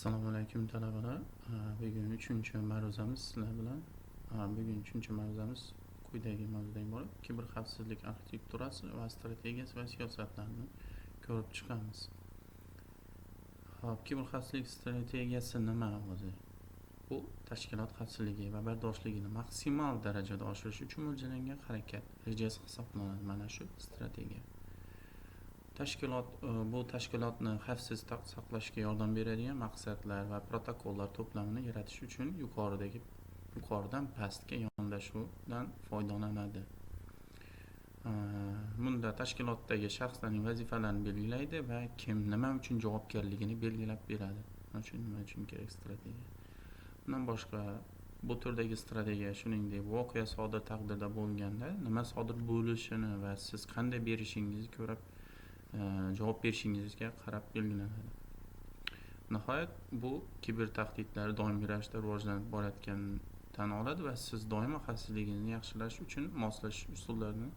Assalomu alaykum, talabalar. Bugun uchinchi ma'ruzamiz sizlar bilan. Bugun uchinchi ma'ruzamiz quyidagi mavzudan iborat: kiberxavfsizlik arxitekturasi va strategiyasi va siyosatlarini ko'rib chiqamiz. Xo'p, kiberxavfsizlik strategiyasi nima o'zi? Bu tashkilot xavfsizligi va bardoshligini maksimal darajada oshirish uchun mo'ljallangan harakat rejasi hisoblanadi. Mana shu strategiya. Tashkilot bu tashkilotni xavfsiz saqlashga yordam beradigan maqsadlar va protokollar to'plamini yaratish uchun yuqoridan pastga yondashuvdan foydalanadi. Bunda tashkilotdagi shaxslarning vazifalarini belgilaydi va kim nima uchun javobgarligini belgilab beradi. Nima uchun, nima uchun kerak strategiya? Bundan boshqa, bu turdagi strategiya, shuningdek, voqea sodir taqdirda bo'lganda nima sodir bo'lishini va siz qanday berishingizni ko'rib, javob berishingizga qarab belgilanadi. Nihoyat, bu kiber tahdidlar doimiy ravishda rivojlanib borayotganini tan oladi va siz doimo xavfsizligingizni yaxshilash uchun moslashish usullarini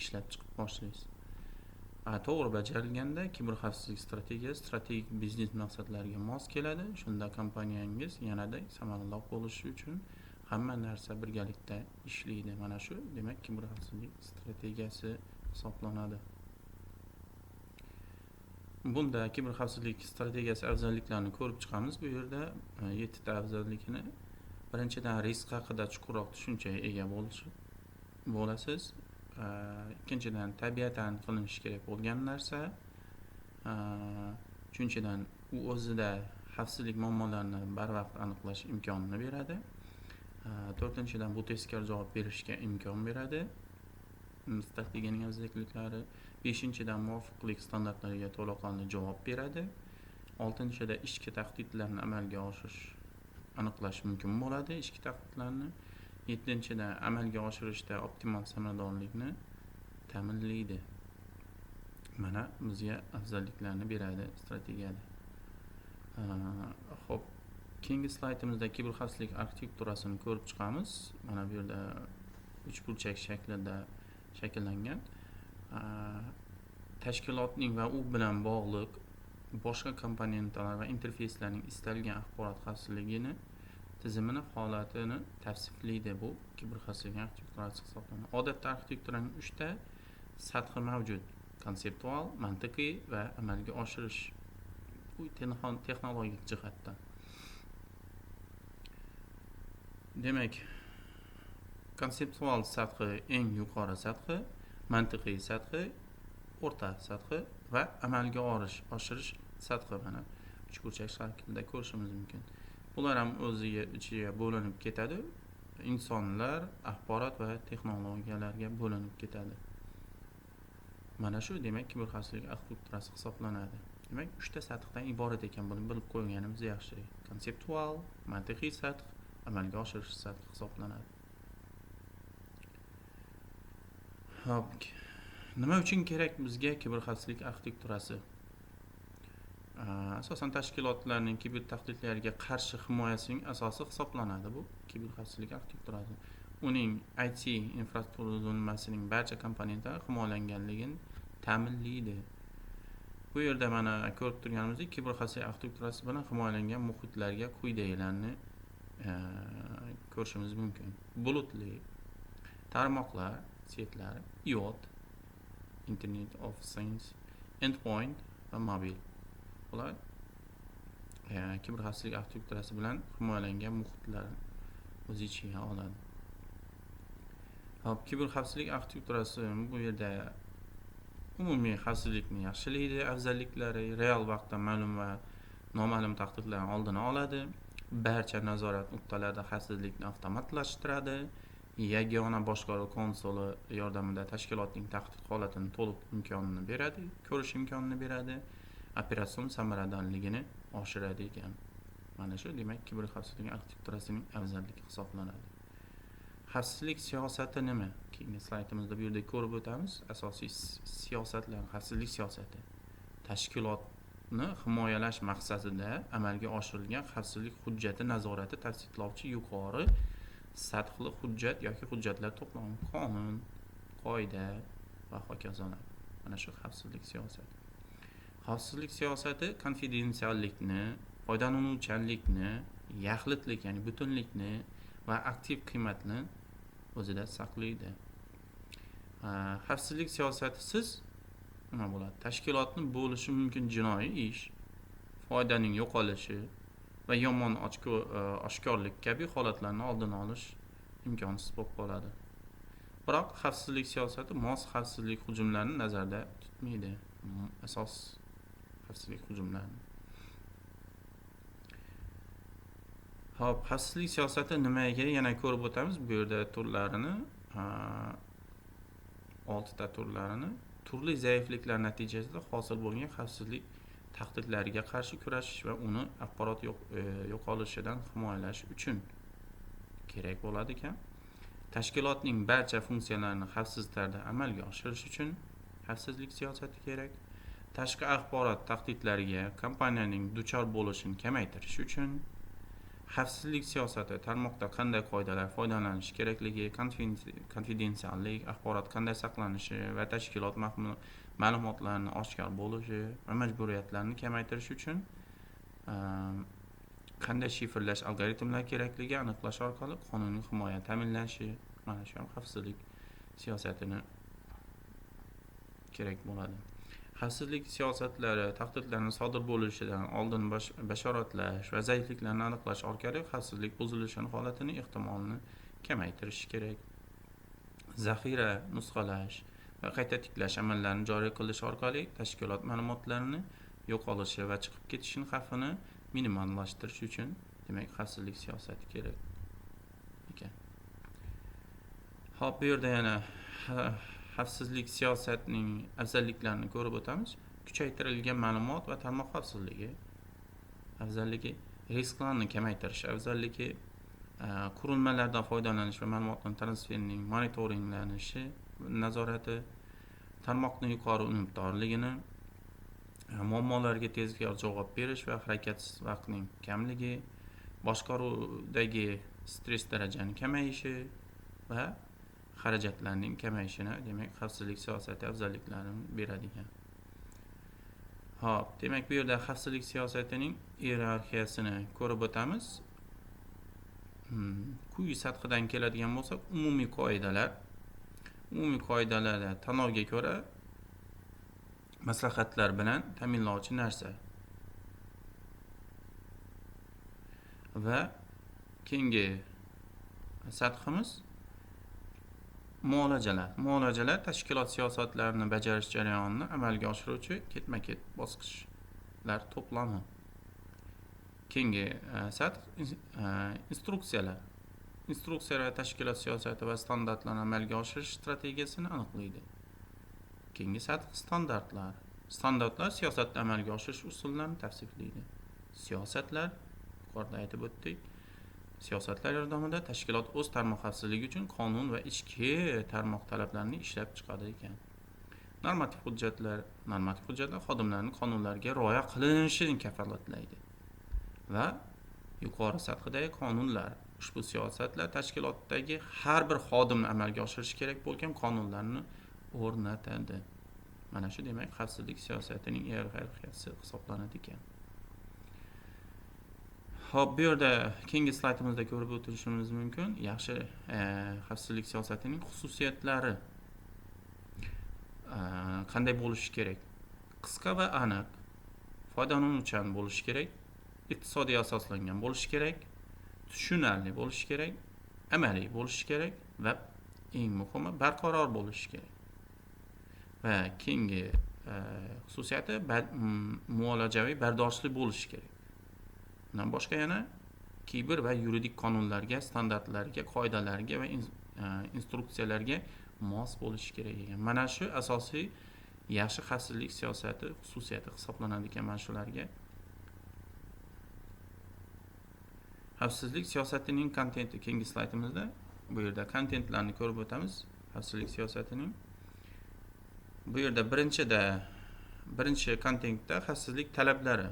ishlab chiqib boshlaysiz. To'g'ri bajarilganda kiberxavfsizlik strategiyasi strategik biznes maqsadlariga mos keladi. Shunda kompaniyangiz yanada samaraliroq bo'lishi uchun hamma narsa birgalikda ishlaydi. Mana shu, demak, kiberxavfsizlik strategiyasi hisoblanadi. Bunda kiberxavfsizlik strategiyasi afzalliklarini ko'rib chiqamiz. Bu yerda yettita afzalligini. Birinchidan, risk haqida chuqurroq tushunchaga ega bo'lasiz. Ikkinchidan, tabiatan qilinishi kerak bo'lgan narsa. Uchinchidan, u o'zida xavfsizlik muammolarini barvaqt aniqlash imkonini beradi. To'rtinchidan, bu tezkor javob berishga imkon beradi. Strategiyaning afzalliklari. Beshinchidan, muvofiqlik standartlariga to'laqonli javob beradi. Oltinchida, ichki tahdidlarni amalga oshirish, aniqlash mumkin bo'ladi ichki tahdidlarni. Yettinchidan, amalga oshirishda optimal samaradorlikni ta'minlaydi. Mana bizga afzalliklarni beradi strategiyada. Xo'p, keyingi slaydimizda kiberxavfsizlik arxitekturasini ko'rib chiqamiz. Mana bu yerda uchburchak shaklida shakllangan. Tashkilotning va u bilan bog'liq boshqa komponentlar va interfeyslarning istalgan axborot xavfsizligini tizimini holatini tavsiflaydi. Bu kiberxavfsizlik arxitekturasi hisoblanadi. Odatda arxitekturaning uchta sathi mavjud: konseptual, mantiqiy va amalga oshirish. Bu texnologik jihatdan. Demak, konseptual sathi eng yuqori sathi, mantiqiy sathi o'rta sathi va amalga oshirish sathi, mana uchburchak shaklida ko'rishimiz mumkin. Bular ham o'ziga ichiga bo'linib ketadi. Insonlar, axborot va texnologiyalarga bo'linib ketadi. Mana shu, demak, kiberxavfsizlik arxitekturasi hisoblanadi. Demak, uchta sathdan iborat ekan, buni bilib qo'yganimiz yaxshi. Konseptual, mantiqiy sath, amalga oshirish sathi hisoblanadi. Xo'p, nima uchun kerak bizga kiberxavfsizlik arxitekturasi? Asosan tashkilotlarning kiber tahdidlarga qarshi himoyasining asosi hisoblanadi bu kiberxavfsizlik arxitekturasi. Uning IT infratuzilmasining barcha komponentlari himoyalanganligini ta'minlaydi. Bu yerda mana ko'rib turganimizdek, kiberxavfsizlik arxitekturasi bilan himoyalangan muhitlarga quyidagilarni ko'rishimiz mumkin. Bulutli tarmoqlar, setlar, IoT, Internet of Things, endpoint va mobil. Bular kiberxavfsizlik arxitekturasi bilan himoyalangan muhitlar o'z ichiga oladi. Xo'p, kiberxavfsizlik arxitekturasi bu yerda umumiy xavfsizlikni yaxshilaydi, afzalliklari real vaqtda ma'lum va noma'lum tahdidlarning oldini oladi, barcha nazorat nuqtalarida xavfsizlikni avtomatlashtiradi, yagona boshqaruv konsoli yordamida tashkilotning tahdid holatini to'liq imkonini beradi, ko'rish imkonini beradi, operatsion samaradorligini oshiradi ekan. Mana shu, demak, kiberxavfsizlik arxitekturasining afzalligi hisoblanadi. Xavfsizlik siyosati nima? Keyingi slaydimizda bu yerda ko'rib o'tamiz. Asosiy siyosatlar, xavfsizlik siyosati. Tashkilotni himoyalash maqsadida amalga oshirilgan xavfsizlik hujjati nazorati tavsiflovchi yuqori sathli hujjat yoki hujjatlar to'plami, qonun, qoida va hokazolar. Mana shu xavfsizlik siyosati. Xavfsizlik siyosati konfidensiallikni, foydalanuvchanlikni, yaxlitlik, ya'ni butunlikni va aktiv qiymatni o'zida saqlaydi. Xavfsizlik siyosatisiz nima bo'ladi? Tashkilotni bo'lishi mumkin jinoiy ish, foydaning yo'qolishi va yomon oshkorlik kabi holatlarni oldini olish imkonsiz bo'lib qoladi. Biroq xavfsizlik siyosati mos xavfsizlik hujumlarini nazarda tutmaydi. Asos xavfsizlik hujumlarini. Xo'p, xavfsizlik siyosati nimaga yana ko'rib o'tamiz. Bu yerda turlarini, 6 ta turlarini turli zaifliklar natijasida hosil bo'lgan xavfsizlik tahdidlariga qarshi kurashish va uni axborot yo'qolishidan himoyalash uchun kerak bo'ladi ekan. Tashkilotning barcha funksiyalarini xavfsiz tarzda amalga oshirish uchun xavfsizlik siyosati kerak. Tashqi axborot tahdidlariga kompaniyaning duchor bo'lishini kamaytirish uchun xavfsizlik siyosati tarmoqda qanday qoidalar foydalanish kerakligi, konfidensiallik, axborot qanday saqlanishi va tashkilot ma'lumotlarini oshkor bo'lishi va majburiyatlarni kamaytirish uchun qanday shifrlash algoritmlari kerakligi aniqlash orqali qonuniy himoya ta'minlanishi, mana shu ham xavfsizlik siyosatini kerak bo'ladi. Xavfsizlik siyosatlari tahdidlarni sodir bo'lishidan oldin bashoratlash va zaifliklarni aniqlash orqali xavfsizlik buzilishining holatini ehtimolini kamaytirish kerak. Zaxira, nusxalash va qayta tiklash amallarini joriy qilish orqali tashkilot ma'lumotlarini yo'qolishi va chiqib ketishining xavfini minimallashtirish uchun demak xavfsizlik siyosati kerak ekan. Xo'p, bu yerda yana xavfsizlik siyosatining afzalliklarini ko'rib o'tamiz. Kuchaytirilgan ma'lumot va tarmoq xavfsizligi afzalligi, risklarni kamaytirish afzalligi, qurilmalardan foydalanish va ma'lumotlar transferining monitoringlanishi nazorati, tarmoqning yuqori unumdorligini, muammolarga tezkor javob berish va harakatsiz vaqtning kamligi, boshqaruvdagi stress darajaning kamayishi va xarajatlarning kamayishini, demak xavfsizlik siyosati afzalliklarini beradigan. Xo'p, demak bu yerda xavfsizlik siyosatining iyerarxiyasini ko'rib o'tamiz. Quyi sathidan keladigan bo'lsak, umumiy qoidalar. Umumiy qoidalarda tanovga ko'ra maslahatlar bilan ta'minlovchi narsa. Va keyingi sathimiz muolajalar. Muolajalar tashkilot siyosatlarini bajarish jarayonini amalga oshiruvchi ketma-ket bosqichlar to'plami. Keyingi sath instruksiyalar. Instruksiyalar tashkilot siyosati va standartlarni amalga oshirish strategiyasini aniqlaydi. Keyingi sath standartlar. Standartlar siyosatni amalga oshirish usullarini tavsiflaydi. Siyosatlar, yuqorida aytib o'tdik, siyosatlar yordamida tashkilot o'z tarmoq xavfsizligi uchun qonun va ichki tarmoq talablarini ishlab chiqadi ekan. Normativ hujjatlar xodimlarning qonunlarga rioya qilinishini kafolatlaydi. Va yuqori sathidagi qonunlar, ushbu siyosatlar tashkilotdagi har bir xodimni amalga oshirishi kerak bo'lgan qonunlarni o'rnatadi. Mana shu demak xavfsizlik siyosatining iyerarxiyasi hisoblanadi ekan. Xo'p, bu yerda keyingi slaydimizda ko'rib o'tirishimiz mumkin. Yaxshi xavfsizlik siyosatining xususiyatlari qanday bo'lishi kerak? Qisqa va aniq, foydalanuvchan bo'lishi kerak, iqtisodiy asoslangan bo'lishi kerak, tushunarli bo'lishi kerak, amaliy bo'lishi kerak va eng muhimi barqaror bo'lishi kerak. Va keyingi xususiyati muolajaviy bardoshli bo'lishi kerak. Bundan boshqa yana kiber va yuridik qonunlarga, standartlarga, qoidalarga va instruksiyalarga mos bo'lishi kerak ekan. Mana shu asosiy yaxshi xavfsizlik siyosati xususiyati hisoblanadi ekan mana shularga. Xavfsizlik siyosatining kontenti keyingi slaydimizda bu yerda kontentlarni ko'rib o'tamiz. Xavfsizlik siyosatining bu yerda birinchi kontentda xavfsizlik talablari.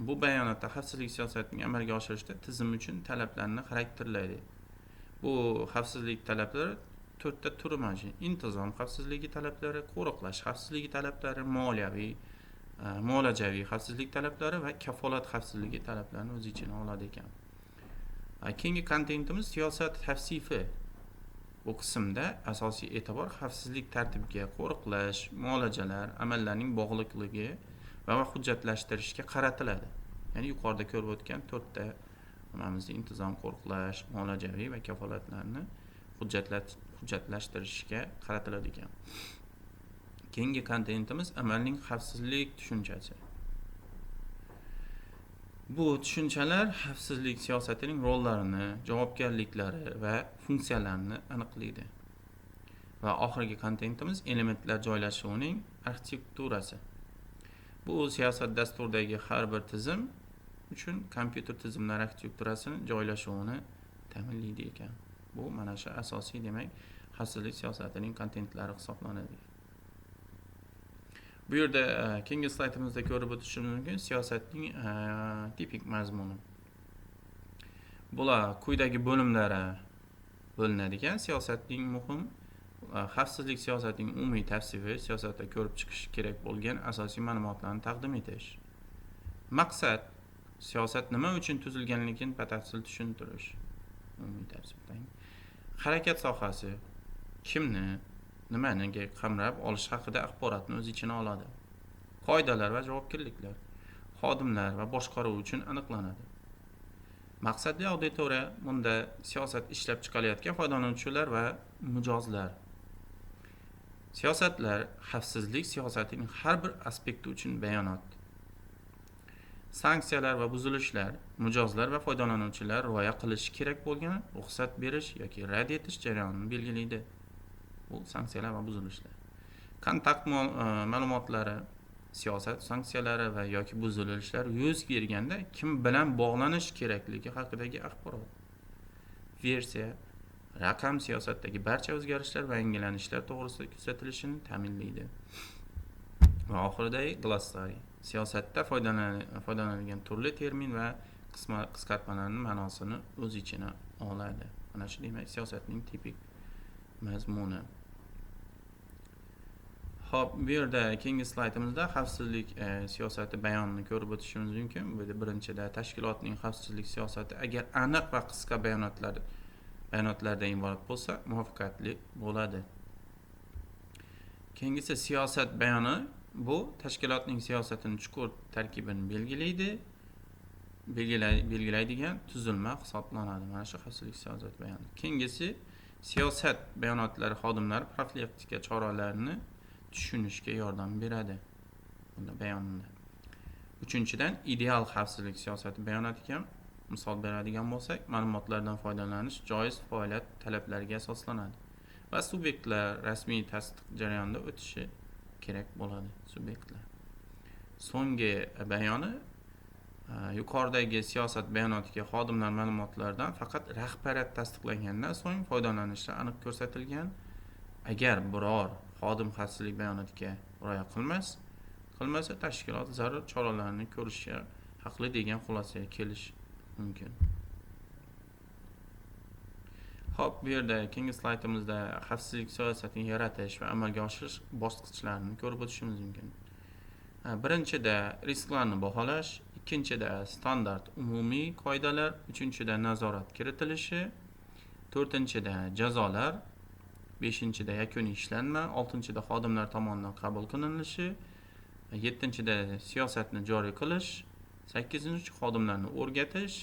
Bu bayonotda xavfsizlik siyosatining amalga oshirishda tizim uchun talablarni xarakterlaydi. Bu xavfsizlik talablari to'rtta turi mavjud: intizom xavfsizligi talablari, qo'riqlash xavfsizligi talablari, moliyaviy Muolajaviy xavfsizlik talablari va kafolat xavfsizligi talablarini o'z ichiga oladi ekan. Keyingi kontentimiz siyosat tavsifi. Bu qismda asosiy e'tibor xavfsizlik tartibiga, qo'riqlash, muolajalar, amallarning bog'liqligi va hujjatlashtirishga qaratiladi. Ya'ni yuqorida ko'rib o'tgan to'rtta nimamizni, intizom, qo'riqlash, muolajaviy va kafolatlarni hujjatlashtirishga qaratiladi ekan. Keyingi kontentimiz amalning xavfsizlik tushunchasi. Bu tushunchalar xavfsizlik siyosatining rollarini, javobgarliklari va funksiyalarini aniqlaydi. Va oxirgi kontentimiz elementlar joylashuvining arxitekturasi. Bu siyosat dasturidagi har bir tizim uchun kompyuter tizimlari arxitekturasini joylashuvini ta'minlaydi ekan. Bu mana shu asosiy, demak, xavfsizlik siyosatining kontentlari hisoblanadi. Bu yerda keyingi slaydimizda ko'rib o'tishimiz mumkin siyosatning tipik mazmuni. Bular quyidagi bo'limlara bo'linadi ekan. Siyosatning muhim xavfsizlik siyosatining umumiy tavsifi, siyosatda ko'rib chiqish kerak bo'lgan asosiy ma'lumotlarni taqdim etish. Maqsad, siyosat nima uchun tuzilganligini batafsil tushuntirish. Umumiy tavsifdan. Harakat sohasi, kimni, nimani qamrab olish haqida axborotni o'z ichiga oladi. Qoidalar va javobgarliklar xodimlar va boshqaruv uchun aniqlanadi. Maqsadli auditoriya, bunda siyosat ishlab chiqarayotgan foydalanuvchilar va mijozlar. Siyosatlar xavfsizlik siyosatining har bir aspekti uchun bayonot. Sanksiyalar va buzilishlar mijozlar va foydalanuvchilar rioya qilishi kerak bo'lgan ruxsat berish yoki rad etish jarayonini belgilaydi. Bu sanksiyalar va buzilishlar. Kontakt ma'lumotlari, siyosat sanksiyalari va yoki buzilishlar yuz berganda kim bilan bog'lanish kerakligi haqidagi axborot. Versiya, raqam siyosatdagi barcha o'zgarishlar va yangilanishlar to'g'risida kuzatilishini ta'minlaydi. Va oxirida glossariy, siyosatda foydalanilgan turli termin va qisqartmalarning ma'nosini o'z ichiga oladi. Mana shu, demak, siyosatning tipik mazmuni. Xo'p, bu yerda keyingi slaydimizda xavfsizlik siyosati bayonini ko'rib o'tishimiz mumkin. Bu yerda birinchida tashkilotning xavfsizlik siyosati agar aniq va qisqa bayonotlardan iborat bo'lsa, muvaffaqiyatli bo'ladi. Keyingisi siyosat bayoni, bu tashkilotning siyosatini chuqur tarkibini belgilaydigan tuzilma hisoblanadi. Mana shu xavfsizlik siyosati bayoni. Keyingisi siyosat bayonotlari xodimlar profilaktika choralarini tushunishga yordam beradi. Bunda bayonida. Uchinchidan, ideal xavfsizlik siyosati bayonotiga misol beradigan bo'lsak, ma'lumotlardan foydalanish joiz faoliyat talablariga asoslanadi va subyektlar rasmiy tasdiq jarayonida o'tishi kerak bo'ladi subyektlar. So'nggi bayoni, yuqoridagi siyosat bayonotiga xodimlar ma'lumotlaridan faqat rahbariyat tasdiqlagandan so'ng foydalanishda aniq ko'rsatilgan. Agar biror xodim xavfsizlik bayonotiga rioya qilmasa, tashkilot zarur choralarni ko'rishga haqli degan xulosaga kelish mumkin. Xo'p, bu yerda keyingi slaydimizda xavfsizlik siyosatini yaratish va amalga oshirish bosqichlarini ko'rib o'tishimiz mumkin. Birinchida risklarni baholash, ikkinchida standart umumiy qoidalar, uchinchida nazorat kiritilishi, to'rtinchida jazolar, beshinchida yakuniy ishlanma, oltinchida xodimlar tomonidan qabul qilinishi, yettinchida siyosatni joriy qilish, sakkizinchi xodimlarni o'rgatish,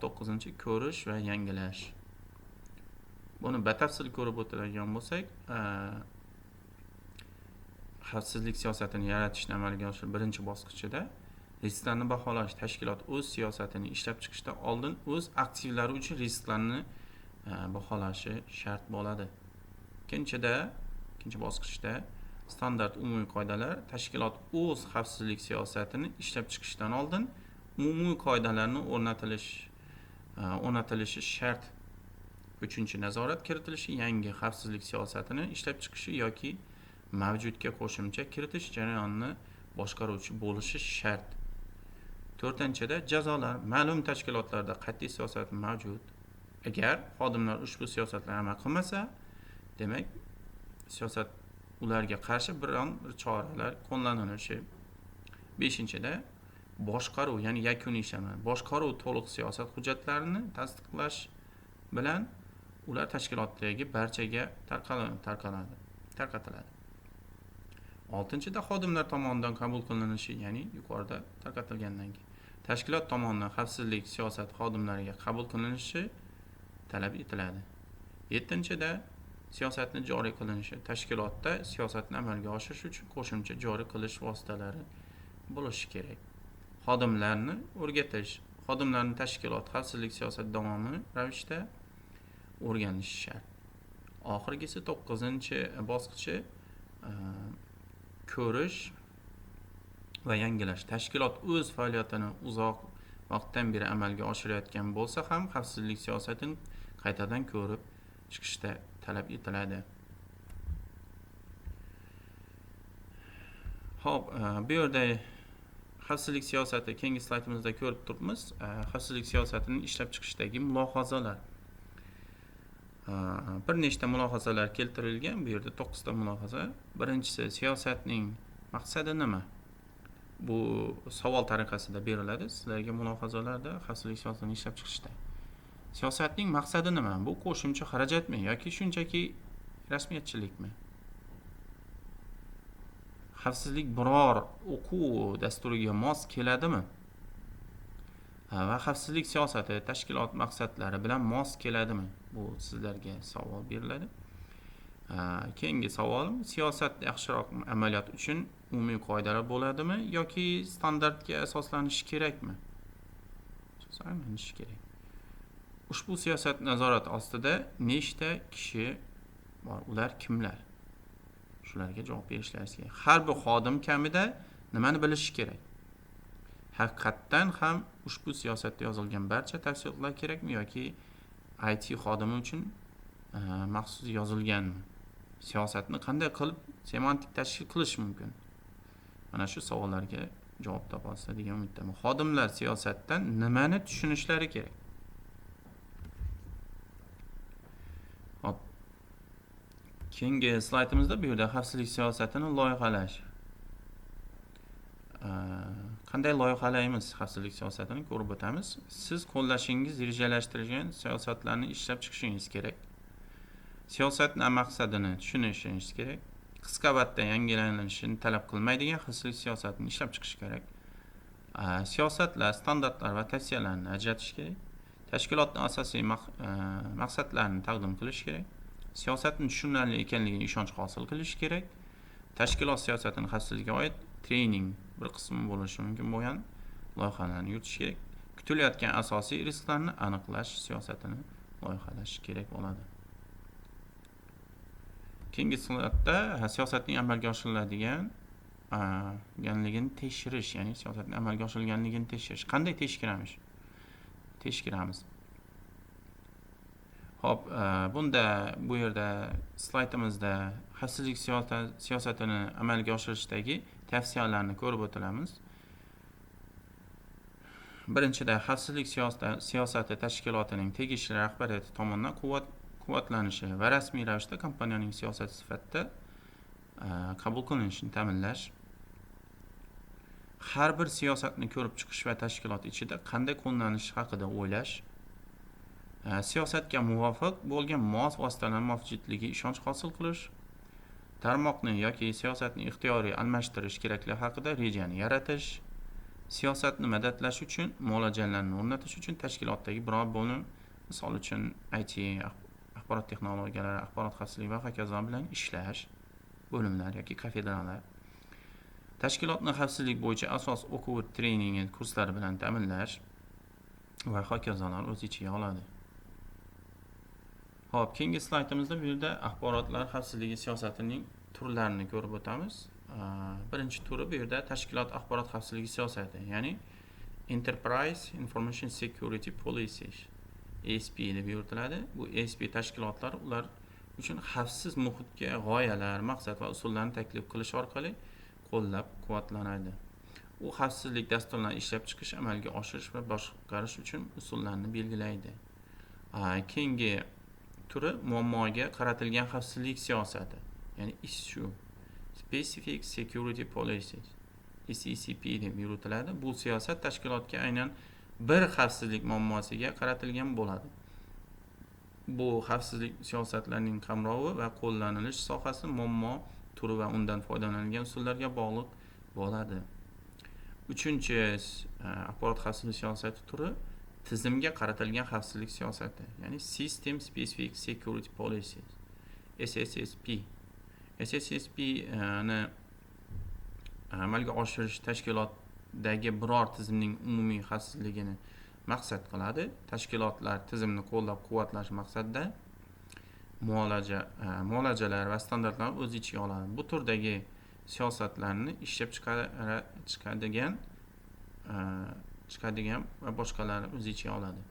to'qqizinchi ko'rish va yangilash. Buni batafsil ko'rib o'tadigan bo'lsak, xavfsizlik siyosatini yaratishni amalga oshirish birinchi bosqichida risklarni baholash, tashkilot o'z siyosatini ishlab chiqishdan oldin o'z aktivlari uchun risklarni baholashi shart bo'ladi. Ikkinchi bosqichda standart umumiy qoidalar, tashkilot o'z xavfsizlik siyosatini ishlab chiqishdan oldin umumiy qoidalarni o'rnatilishi shart. Uchinchi nazorat kiritilishi, yangi xavfsizlik siyosatini ishlab chiqishi yoki mavjudga qo'shimcha kiritish jarayonini boshqaruvchi bo'lishi shart. To'rtinchida jazolar, ma'lum tashkilotlarda qat'iy siyosat mavjud. Agar xodimlar ushbu siyosatlarga amal qilmasa, demak, siyosat ularga qarshi biron bir choralar qo'llanilishi Beshinchida boshqaruv, ya'ni yakuniy ishlanma, boshqaruv to'liq siyosat hujjatlarini tasdiqlash bilan ular tashkilotdagi barchaga tarqatiladi. Oltinchida xodimlar tomonidan qabul qilinishi, ya'ni yuqorida tarqatilgandan keyin tashkilot tomonidan xavfsizlik siyosati xodimlariga qabul qilinishi talab etiladi. Yettinchida siyosatni joriy qilinishi, tashkilotda siyosatni amalga oshirish uchun qo'shimcha joriy qilish vositalari bo'lishi kerak. Xodimlarni o'rgatish, xodimlarni tashkilot xavfsizlik siyosati davomli ravishda o'rganishi shart. Oxirgisi 9-bosqichi ko'rish va yangilash. Tashkilot o'z faoliyatini uzoq vaqtdan beri amalga oshirayotgan bo'lsa ham xavfsizlik siyosatini qaytadan ko'rib chiqishda talab etiladi. Xo'p, bu yerda xavfsizlik siyosati keyingi slaydimizda ko'rib turibmiz. Xavfsizlik siyosatini ishlab chiqishdagi mulohazalar. Bir nechta mulohazalar keltirilgan. Bu yerda 9 ta mulohaza. Birinchisi, siyosatning maqsadi nima? Bu savol tariqasida beriladi sizlarga mulohazalarda xavfsizlik siyosatini ishlab chiqishda. Siyosatning maqsadi nima? Bu qo'shimcha xarajatmi yoki shunchaki rasmiyatchilikmi? Xavfsizlik biror o'quv dasturiga mos keladimi? Va xavfsizlik siyosati tashkilot maqsadlari bilan mos keladimi? Bu sizlarga savol beriladi. Keyingi savolim, siyosat yaxshiroq amaliyot uchun umumiy qoidalar bo'ladimi yoki standartga asoslanishi kerakmi? Asoslanishi kerak. Ushbu siyosat nazorat ostida nechta kishi bor? Ular kimlar? Shularga javob berishlari kerak. Har bir xodim kamida nimani bilishi kerak? Haqiqatdan ham ushbu siyosatda yozilgan barcha tafsilotlar kerakmi yoki IT xodimi uchun maxsus yozilganmi? Siyosatni qanday qilib semantik tashkil qilish mumkin? Mana shu savollarga javob topolsa degan umiddaman. Xodimlar siyosatdan nimani tushunishlari kerak? Hop. Keyingi slaydimizda bu yerda xavfsizlik siyosatini loyihalash. Qanday loyihalaymiz xavfsizlik siyosatini ko'rib o'tamiz. Siz qo'llashingiz rejalashtirilgan siyosatlarni ishlab chiqishingiz kerak. Siyosatning maqsadini tushunishingiz kerak. Qisqa vaqtda yangilanishini talab qilmaydigan xavfsizlik siyosatini ishlab chiqish kerak. Siyosatlar, standartlar va tavsiyalarni ajratish kerak. Tashkilotning asosiy maqsadlarini taqdim qilish kerak. Siyosatning tushunarli ekanligiga ishonch hosil qilish kerak. Tashkilot siyosatining xavfsizligiga oid trening bir qismi bo'lishi mumkin bo'lgan loyihalarni yuritish kerak. Kutilayotgan asosiy risklarni aniqlash siyosatini loyihalash kerak bo'ladi. Keyingi slaydda siyosatning amalga oshiriladiganligini tekshirish, ya'ni siyosatning amalga oshirilganligini tekshirish. Qanday tekshiramiz? Tekshiramiz. Xo'p, bunda bu yerda slaydimizda xavfsizlik siyosatini amalga oshirishdagi tavsiyalarni ko'rib o'tamiz. Birinchida, xavfsizlik siyosati tashkilotining tegishli rahbariyati tomonidan quvvatlanishi va rasmiy ravishda kompaniyaning siyosati sifatida qabul qilinishini ta'minlash. Har bir siyosatni ko'rib chiqish va tashkilot ichida qanday qo'llanishi haqida o'ylash. Siyosatga muvofiq bo'lgan mos vositalar mavjudligiga ishonch hosil qilish. Tarmoqni yoki siyosatni ixtiyoriy almashtirish kerakligi haqida rejani yaratish. Siyosatni madadlash uchun muolajalarni o'rnatish uchun tashkilotdagi biror bo'lim, misol uchun IT, axborot texnologiyalari, axborot xavfsizligi va hokazo bilan ishlash bo'limlar yoki kafedralar. Tashkilotni xavfsizlik bo'yicha asos o'quv treningi kurslari bilan ta'minlash va hokazolar o'z ichiga oladi. Xo'p, keyingi slaydimizda bu yerda axborotlar xavfsizligi siyosatining turlarini ko'rib o'tamiz. Birinchi turi bu yerda tashkilot axborot xavfsizligi siyosati, ya'ni Enterprise Information Security Policy, ESP deb yuritiladi. Bu ESP tashkilotlar ular uchun xavfsiz muhitga g'oyalar, maqsad va usullarni taklif qilish orqali qo'llab-quvvatlanadi. U xavfsizlik dasturlarini ishlab chiqish, amalga oshirish va boshqarish uchun usullarni belgilaydi. Keyingi turi muammoga qaratilgan xavfsizlik siyosati, ya'ni issue specific security policies. SECP deb yuritiladi. Bu siyosat tashkilotga aynan bir xavfsizlik muammosiga qaratilgan bo'ladi. Bu xavfsizlik siyosatlarining qamrovi va qo'llanilish sohasi muammo turi va undan foydalanilgan usullarga bog'liq bo'ladi. Uchinchi axborot xavfsizligi siyosati turi tizimga qaratilgan xavfsizlik siyosati, ya'ni System Specific Security Policy, SSSP. SSSP ni amalga oshirish tashkilotdagi biror tizimning umumiy xavfsizligini maqsad qiladi. Tashkilotlar tizimni qo'llab-quvvatlash maqsadida muolajalar va standartlarni o'z ichiga oladi. Bu turdagi siyosatlarni ishlab chiqadigan va boshqalarni o'z ichiga oladi.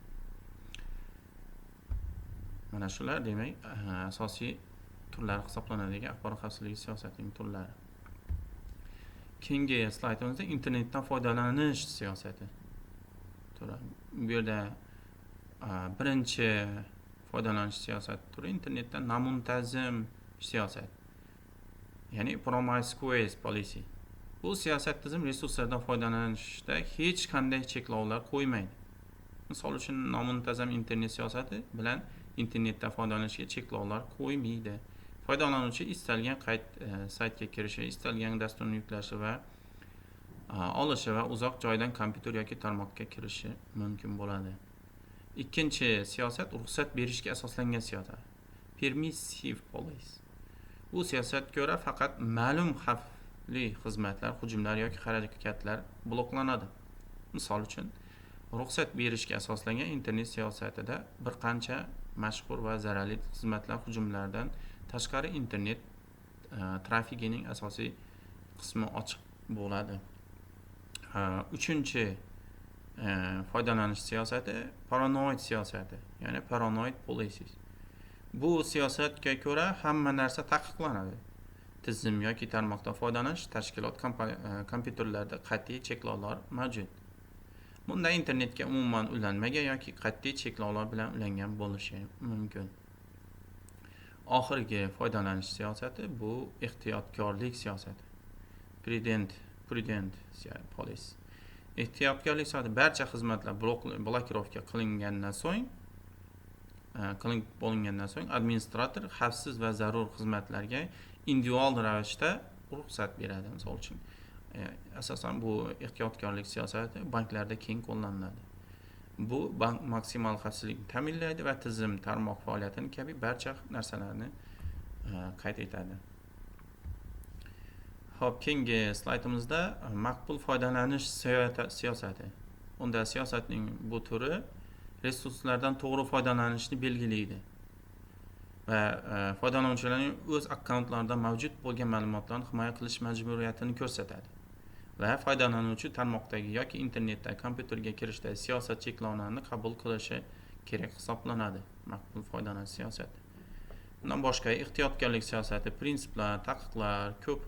Mana shular, demak, asosiy turlari hisoblanadigan axborot xavfsizligi siyosatining turlari. Keyingi slaydimizda internetdan foydalanish siyosati turi. Bu yerda birinchi foydalanish siyosati turi internetdan nomuntazam siyosat, ya'ni promiscuous policy. Bu siyosat tizim resurslardan foydalanishda hech qanday cheklovlar qo'ymaydi. Misol uchun, nomuntazam internet siyosati bilan internetdan foydalanishga cheklovlar qo'ymaydi. Foydalanuvchi istalgan saytga kirishi, istalgan dasturni yuklashi va olishi va uzoq joydan kompyuter yoki tarmoqqa kirishi mumkin bo'ladi. Ikkinchi siyosat ruxsat berishga asoslangan siyosat. Permissive policy. Bu siyosatga ko'ra faqat ma'lum xavfli xizmatlar, hujumlar yoki harakatlar bloklanadi. Misol uchun, ruxsat berishga asoslangan internet siyosatida bir qancha mashhur va zararli xizmatlar hujumlardan tashqari internet trafigining asosiy qismi ochiq bo'ladi. Uchinchi foydalanish siyosati paranoid siyosati, ya'ni paranoid policies. Bu siyosatga ko'ra hamma narsa taqiqlanadi. Tizim yoki tarmoqdan foydalanish tashkilot kompyuterlarida qat'iy cheklovlar mavjud. Bunda internetga umuman ulanmagan yoki qat'iy cheklovlar bilan ulangan bo'lishi mumkin. Oxirgi foydalanish siyosati bu ehtiyotkorlik siyosati. Prudent policy. Ehtiyotkorlik siyosati barcha xizmatlar blokirovka qilinib bo'lingandan so'ng administrator xavfsiz va zarur xizmatlarga individual ravishda ruxsat beradi. Misol uchun, asosan bu ehtiyotkorlik siyosati banklarda keng qo'llaniladi. Bu bank maksimal xavfsizlikni ta'minlaydi va tizim, tarmoq faoliyatini kabi barcha narsalarni qayd etadi. Xo'p, keyingi slaydimizda maqbul foydalanish siyosati. Unda siyosatning bu turi resurslardan to'g'ri foydalanishni belgilaydi va foydalanuvchilarning o'z akkauntlariда mavjud bo'lgan ma'lumotlarni himoya qilish majburiyatini ko'rsatadi va foydalanuvchi tarmoqdagi yoki internetda kompyuterga kirishda siyosat cheklovlarini qabul qilishi kerak hisoblanadi maqbul foydalanish siyosati. Bundan boshqa, ehtiyotkorlik siyosati prinsiplar, taqiqlar, ko'p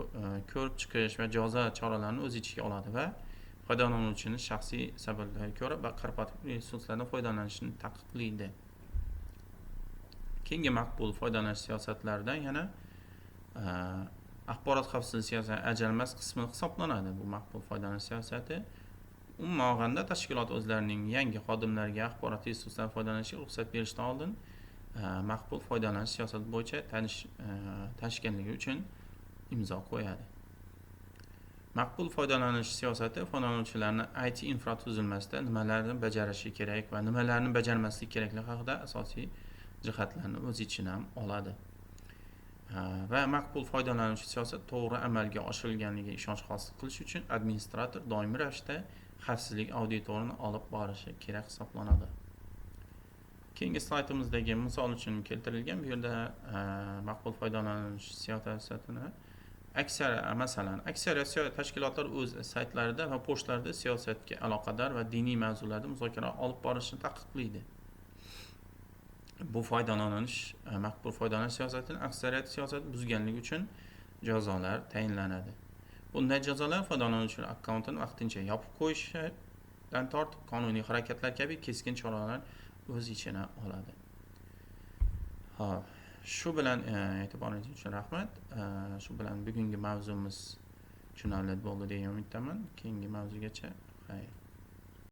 ko'rib chiqish va jazo choralarini o'z ichiga oladi va foydalanuvchini shaxsiy sabablarga ko'ra va korporativ resurslardan foydalanishni taqiqlaydi. Keyingi maqbul foydalanish siyosatlaridan yana axborot xavfsizligi siyosati ajralmas qismi hisoblanadi. Bu maqbul foydalanish siyosati umuman olganda tashkilot o'zlarining yangi xodimlariga axborot resurslaridan foydalanishga ruxsat berishdan oldin maqbul foydalanish siyosati bo'yicha tanishganligi uchun imzo qo'yadi. Maqbul foydalanish siyosati foydalanuvchilarni IT infratuzilmasida nimalarni bajarishi kerak va nimalarni bajarmaslik kerakligi haqida asosiy jihatlarni o'z ichiga oladi. Va maqbul foydalanish siyosat to'g'ri amalga oshirilganligiga ishonch hosil qilish uchun administrator doimiy ravishda xavfsizlik auditorini olib borishi kerak hisoblanadi. Keyingi slaydimizdagi misol uchun keltirilgan bu yerda maqbul foydalanish siyosatini aksar, masalan, aksariyat tashkilotlar o'z saytlarida va pochtlarida siyosatga aloqador va diniy mavzularda muzokara olib borishni taqiqlaydi. Bu foydalanish maqbul foydalanish siyosatini aksariyat siyosat buzganligi uchun jazolar tayinlanadi. Bunday jazolar foydalanuvchilar akkauntini vaqtincha yopib qo'yishdan tortib qonuniy harakatlar kabi keskin choralar o'z ichiga oladi. Xo'p, shu bilan e'tiboringiz uchun rahmat. Shu bilan bugungi mavzumiz Tushunarli bo'ldi degan umiddaman. Keyingi mavzugacha, xayr.